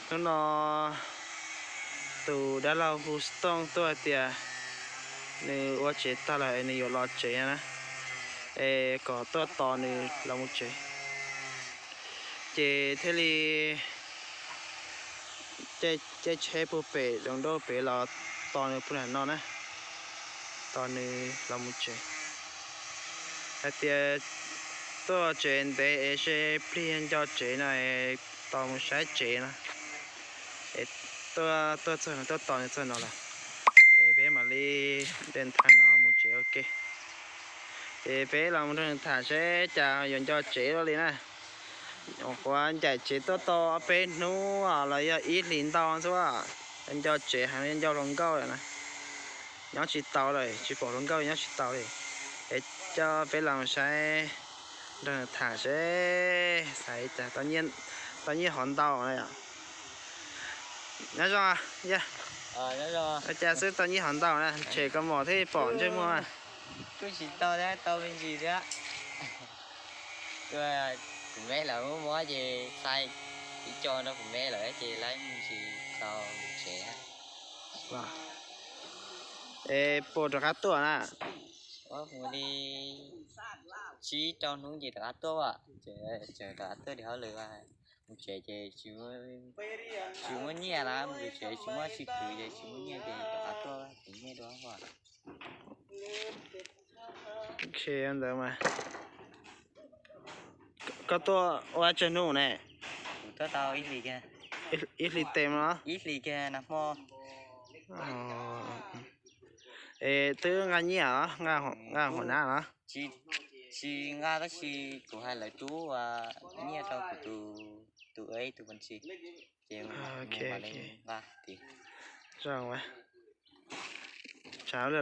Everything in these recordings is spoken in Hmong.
Hnub no tus dab laug hu Stone tuaj tias nws ua tsev tag lawm es nws yuav los tsev na, es kom tuaj tos nws los mus tsev. Ces thiaj li caij tsheb puag pem zoov nrauj pem los tos nws puag nram no na, tos nws los mus tsev. Hais tias tuaj tsev ntev es seb plig nco tsev no es tos mus saib tsev no. Es tuaj, tuaj txog no, tuaj tos nws txog no lawm, es peb mam li de thaj no mus tsev ua ke. Ces peb los mus nrog nws tham seb cas yuav nco tsev luaj li na. Nyuam qhuav ncaim tsev tuaj tau ob peb hnub los yog ib hlis ntau xwb, nco tsev heev, nco hluas nkauj lawm na. Nyob tsis tau lawm, tsis pom hluas nkauj nyob tsis tau li. Es coj peb los saib, nrog nws tham seb xav cas tau nyiaj hov ntau na yom. Nyob zoo, ua cas xwb tau nyiaj hov ntau na, tshem kaus mom thiab pom ntsej muag. Kuj tsis tau thiab, tau me ntsis thiab. Kuv me lawv muab mob ces xa ib co rau kuv me lawm ces lawv me ntsis tau tsev. Es puas rov qab tuaj na? Mus li tsib rau hnub ces rov qab tuaj, tseem rov qab tuaj li hauj lwm, mus tsev ces tsis muaj nyiaj na, mus tsev tsis muaj tsis khwv ces tsis muaj nyiaj ces rov qab tuaj khwv nyiaj dua. Ntawd mas koj tuaj ua tsawg hnub ne? Kuv tuaj tau ib hlis tes no. Ib hlis kiag nag hmo. Es twb nqa nyiaj os, nqa hua nab los? Tsis nqa tab sis kuv hais lawv rub nyiaj rau kuv tus, tus ib tus pos ntsis, ces nqa tid. Tsam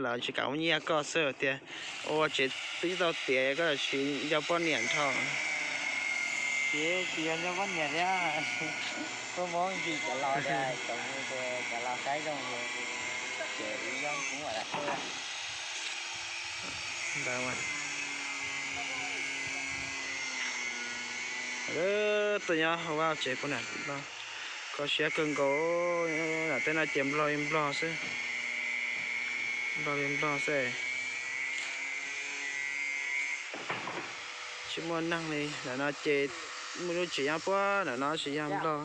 lawv tsis kam muab nyiaj koj xwb tias ua tsev twb tau tiav koj tab sis nco poj niam nrho. Ces tsis yog nco poj niam thiab, kuj muab ntsis cov laus, cov laus saib zoo ces ib yog kuv mam li tuaj. Ntawd mas tuaj nyob hauv vaj tsev puag nram no, kho siab kawg nkaus. Nram tej no ces nplog li nplog xwb, nplog li nplog xwb. Tsis muaj neeg li. Nram no ces muaj lub tsev nyob puag nram no tsis yog nplog.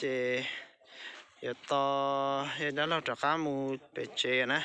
Ces yuav tos dab laug rov qab mus pem tsev na.